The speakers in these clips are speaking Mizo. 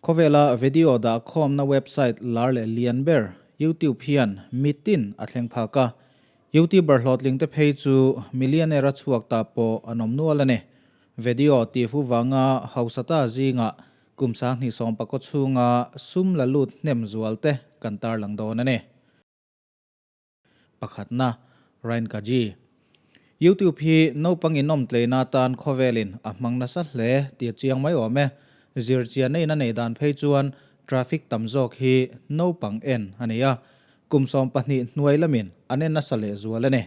Khawvela video dahkhawmna website lar leh lian ber YouTube hian mitin a thleng phak a, YouTuber hlawhtling te phei chu millionaire a chhuak ta pawh an awm nual a ni. Video tih fu vanga hausa ta zingah kum 2019 chhunga sum la lut hnem zual te kan tarlang dawn a ni. Pakhatna, Ryan Kaji. YouTube hi naupang inawm tleina atan khawvelin a hmang nasa hle tih a chiang mai awm e. Zirchian a in a nei dan phei chuan traffic tam zawk hi naupang en a ni a, kum 12 hnuai lamin an en nasa lehzual a ni.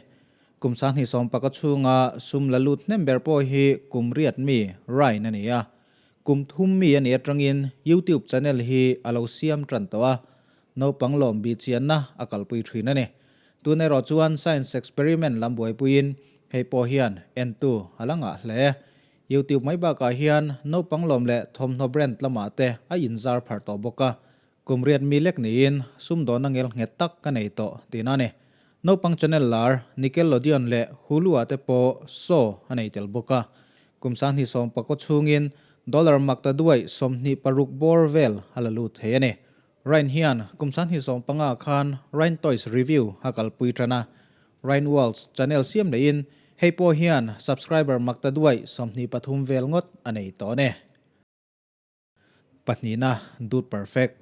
Kum 2019 chhunga sum la lut hnem ber pawh hi kum riat mi Ryan a ni a. Kum thum mi a nih atangin YouTube channel hi a lo siam tan tawh a, naupang lawm bih chianna a kalpui thin a ni. Tun erawh chuan science experiment lam buaipuiin hei pawh hian entu a la ngah hle. YouTube mai bakah hian naupang lawm leh thawmhnaw brand lamah te a inzar pharh tawh bawk a, kum riat mi lek niin sumdawnna ngel nghet tak ka nei tawh tihna a ni. Naupang channel lar Nickelodeon leh Hulu-ah te pawh show a nei tel bawk a. Kum 2019 chhungin dollar mak ta duai 26 bawr vel a la lut thei a ni. Ryan hian kum 2015 khan Ryan Toys Review a kalpui tan a, Ryan Worlds channel siam leiin hei pawh hian subscriber mak ta duai 23 vel ngawt a nei tawh a ni. Pahnihna, Dude Perfect.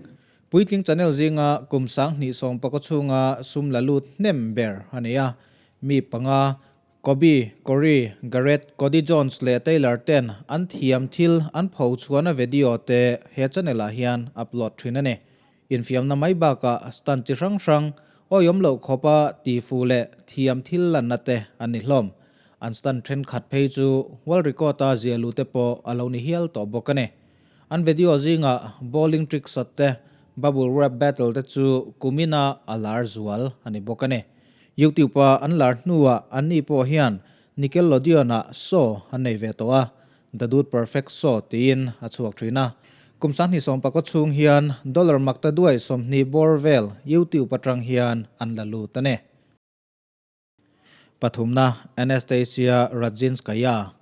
Puitling channel zinga kum 2019 chhunga sum la lut hnem ber a ni a, mi panga Kobe, Corey, Garrett, Cody Jones leh Taylor ten an thiam thil an pho chhuahna video te he channel ah hian upload thin a ni. Infiamna mai bakah stunt chi hrang hrang, awihawm loh khawpa ti fu leh thiam thil lanna te an ni hlawm. An stunt thenkhat phei chu world record a zia lu te pawh a lo ni hial tawh bawk a ni. An video zingah bowling trick shot te, bubble wrap battle te chu kumina a lar zual a ni bawk a ni. YouTube-a an lar hnuah anni pawh hian Nickelodeon-ah show an nei ve tawh a, The Dude Perfect Show tiin a chhuak thin a. Kum 2019 chhung hian dollar mak ta duai 20 bawr vel YouTube atang hian an la lut a ni. Pathumna, Anastasia Radzinskaya.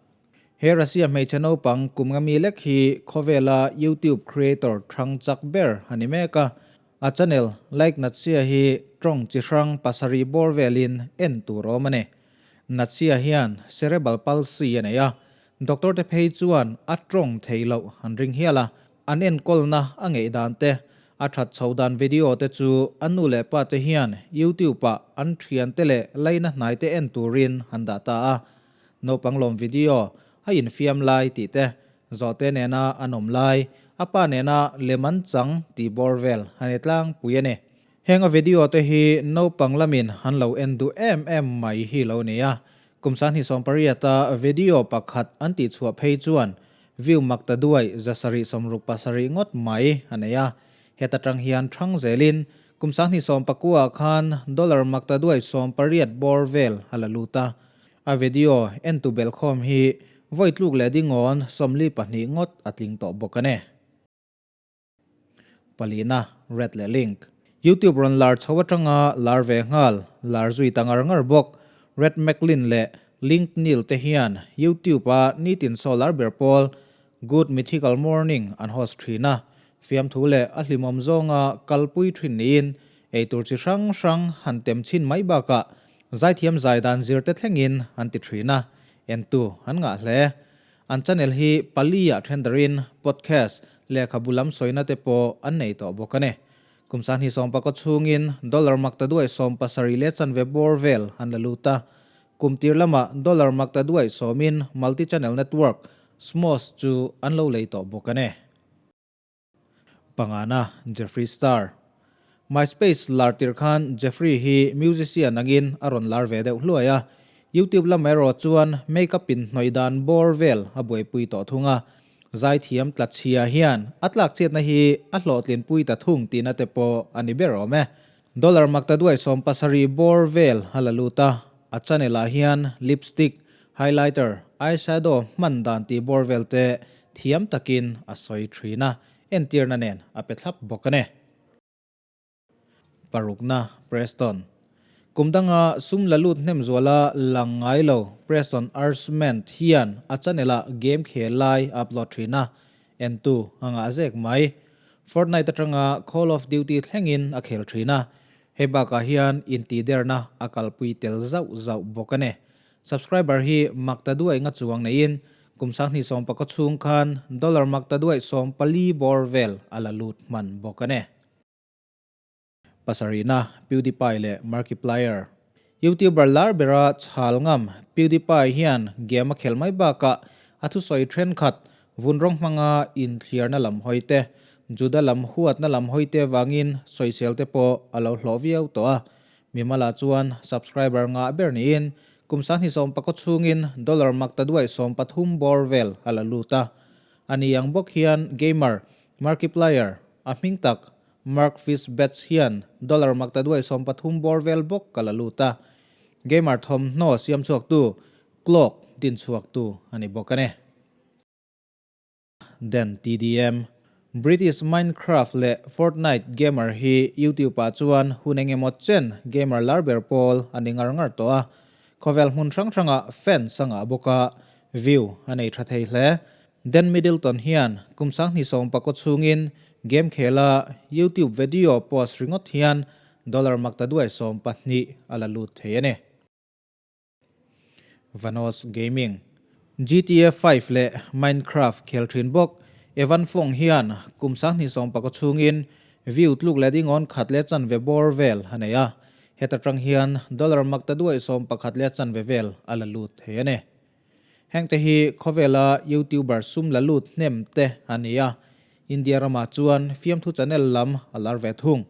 He Russia hmeichhe naupang kum nga mi lek hi khawvela YouTube creator thang chak ber a ni mek a. A channel like Natsia hi tawng chi hrang pasarih bawr velin en tur awm a ni. Natsia hian cerebral palsy a nei a, doctor te phei chuan a tawng thei loh an ring hial a. An enkawlna a ngeih dan te, a that chho dan video te chu a nu leh pa te hian YouTube ah an thian te leh laina hnai te en turin an dah ta a. Naupang lawm video a infiam lai tih te, Zawhte nena an awm lai, a pa nena lem an chang tih bawr vel a ni tlangpui a ni. Heng a video te hi naupang lamin an lo en duh em em mai hi lo ni a. Kum 2018 a video pakhat an tih chhuah phei chuan view mak ta duai 767 ngawt mai a nei a. Heta tang hian thang zelin kum 2019 khan dollar mak ta duai 18 bawr vel a la lut a. A video en tu belhkhawm hi vawi tluk leh dingawn 42 ngawt a tling tawh bawk a ni. Palina, Red leh Link. YouTube rawn lar chho atanga lar ve nghal, lar zui ta ngar ngar bawk. Red McLean leh Link Neal te hian YouTube a nitin saw lar ber pawl Good Mythical Morning an host thin a, fiamthu leh a hlimawm zawnga kalpui thin niin eitur chi hrang hrang han tem chhin mai bakah zaithiam zai dan zir te thlengin an ti thin a, entu an ngah hle. An channel hi pali ah thendarin podcast, lehkhabu lam sawina te pawh an nei tawh bawk a ni. Kum 2019 chhungin dollar mak ta duai 70 leh chanve bawr vel an la lut a, kum tir lamah dollar mak ta duai sawmin multi-channel network Smos chu an lo lei tawh bawk a ni. Pangana, Jeffree Star. MySpace lar tir khan Jeffree hi musician angin a rawn lar ve deuh hluai a, YouTube lam erawh chuan makeup in hnawih dan bawr vel a buaipui tawh thung a. Zaithiam tlatchhia hian a tlakchhiatna hi a hlawhtlinpui ta thung tihna te pawh a ni ber awm e. Dollar mak ta duai 70 bawr vel a la lut a, a channel ah hian lipstick, highlighter, eyeshadow hman dan tih bawr vel te thiam takin a sawi thin a, entirna nen a pe thlap bawk a ni. Parukna, Preston. Kum danga sum la lut hnem zuala lang ngai lo Preston Arsement hian a channel ah game khel lai a upload thin a, entu a ngah zek mai. Fortnite atanga Call of Duty thlengin a khel thin a, hei bakah hian intihderna a kalpui tel zauh zauh bawk a ni. Subscriber hi makta duai nga chuang neiin kum 2019 chhung khan dollar makta duai 14 bawr vel a la lut hman bawk a ni. Pasarihna, PewDiePie leh Markiplier. YouTuber lar bera chhal ngam PewDiePie hian game a khel mai bakah a thusawi thenkhat vun rawng hmanga inthliarna lam hawi te, Juda lam huatna lam hawi te vangin sawisel te pawh a lo hlawh viau tawh a. Mimala chuan subscriber ngah ber niin kum 2019 chhungin dollar makta duai 13 bawr vel a la lut a. Ani ang bawk hian gamer Markiplier a hming tak Mark Fitzbets hian dollar makta duai 13 bawr vel bawk ka la lut a, gamer thawmhnaw siam chhuaktu Cloak din chhuaktu a ni bawk a ni. Den TDM. British Minecraft leh Fortnite gamer hi YouTube ah chuan hun eng emaw chen gamer lar ber pawl a ni ngar ngar tawh a, khawvel hmun hrang hrangah fans a ngah bawk a, view a nei tha thei hle. Dan Middleton hian kum 2019 chhungin game khela YouTube video post ringawt hian dollar makta duai 12 a la lut thei a ni. Vanos Gaming. GTA 5 leh Minecraft khel thin bawk Evan Fong hian kum 2019 chhungin view tluk leh dingawn khat leh chanve bawr vel a nei a, heta tang hian dollar makta duai 11 leh chanve vel a la lut thei a ni. Hengte hi khawvela YouTuber sum la lut hnem te a ni a, India ramah chuan fiamthu channel lam a lar ve thung.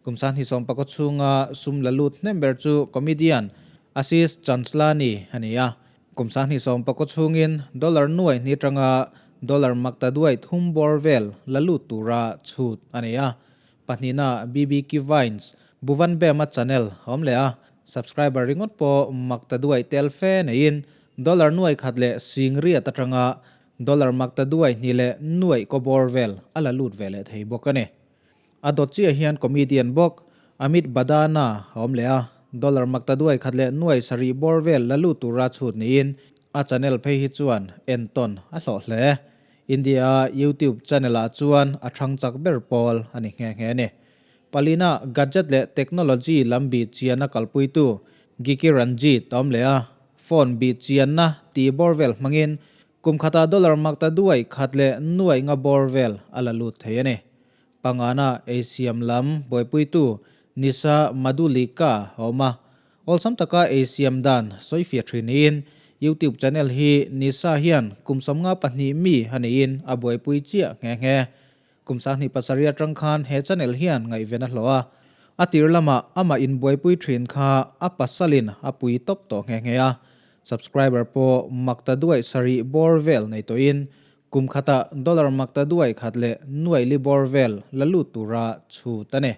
Kum 2019 chhunga sum la lut hnem ber chu comedian Ashish Chanchlani a ni a, kum 2019 chhungin dollar nuai hnih atanga dollar makta duai thum bawr vel la lut tura chhut a ni a. Pahnihna BBQ Vines, Bhuvan Bema channel a awm leh a, subscriber ringawt pawh makta duai tel fe neiin dollar nuai khat leh sing riat atanga dollar makta duai hnih leh nuaih kaw bawr vel a la lut ve leh thei bawk a ni. A dawt chiah hian comedian bawk Amit Badana a awm leh a, dollar makta duai khat leh nuai sarih bawr vel la lut tura chhut niin a channel phei hi chuan entawn a hlawh hle. India-a YouTube channel-ah chuan a thang chak ber pawl a ni nghe nghe a ni. Palina gadget leh technology lam bih chianna kalpuitu Geeky Ranjit a awm leh a, phone bih chianna tih bawr vel hmangin kum khatah dollar makta duai khat leh nuaih nga bawr vel a la lut thei a ni. Pangana eisiam lam buaipuitu Nisha Madhulika a awm a, Awlsam taka ei siam dan sawi fiah thin niin YouTube channel hi Nisa hian kum 52 mi a neiin a buaipui chiah nghe nghe. Kum 27 atang khan he channel hian ngaihven a hlawh a, a tir lamah amah inbuaipui thin kha a pasalin a pui tawp tawh nghe nghe a. Subscriber pawh makta duai sarih bawr vel nei tawhin kum khatah dollar makta duai khat leh nuaih li bawr vel la lut tura chhut a ni.